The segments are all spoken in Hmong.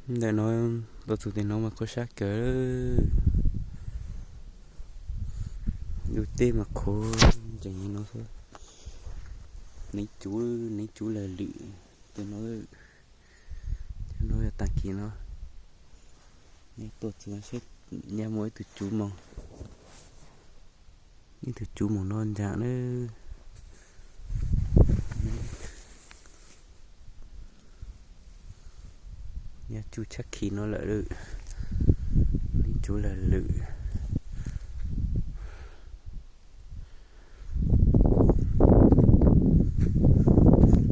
Ntawm no tuaj txog tim no mas khuv sab kawg. Lub teb mas khuv nrees no xwb. Neev cuv, neev cuv lawg lwm. Tim no, tim no yog tag kis no, nej tuaj txog saib, nyaj muaj ib tug cuv moos, ib tug cuv moos no nram na. Nyaj tsuj tshab khi no lawm, neev cuv lawg lwm.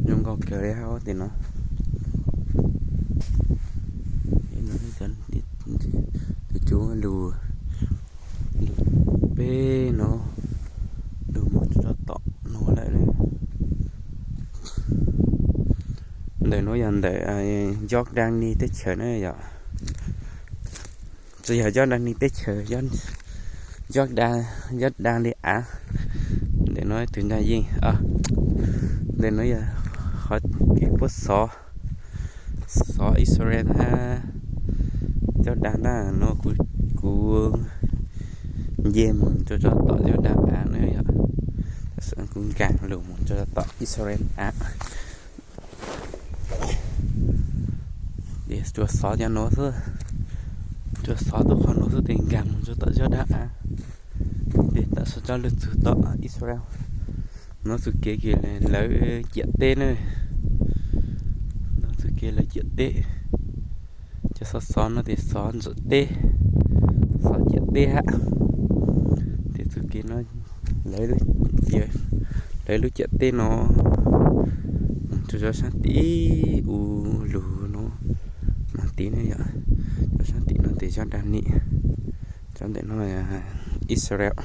Zoo nkauj kawg li hab tim no. Tus cuv lug, lug peb no, lug moog txug tom no lawm. Ntawm nuav yog ntawm Jordani teb chaws na yom. Tsi yog Jordani teb chaws, Jordan, Jordani av. Ntawm nuav tug nraag yeej, ntawm nuav yog qhov kws puab xov, xov Israel hab Jordan na. Nuav kuv nce moog rua rau tom Jordan av na yom. Kuv nkaag lug moog rua rau tom Israel av. Tsuas xov cov nuav xwb, tsuas xov tuaj qhov nuav xwb tes nkaag moog rua tom Jordan av, tes tam sim no lug txug tom Israel. Nuav txug kev kws lawv ciam teb na, nuav txug kev lawv ciam teb. Cov xov xov no tes xov ntawm teb, xov ciam teb hab. Tes txug kev no, lawv lub ciam teb no, moog rua saab tim u lug no, moog tim no yom, rua saab tim no tes Jordani, rua ntawm no Israel.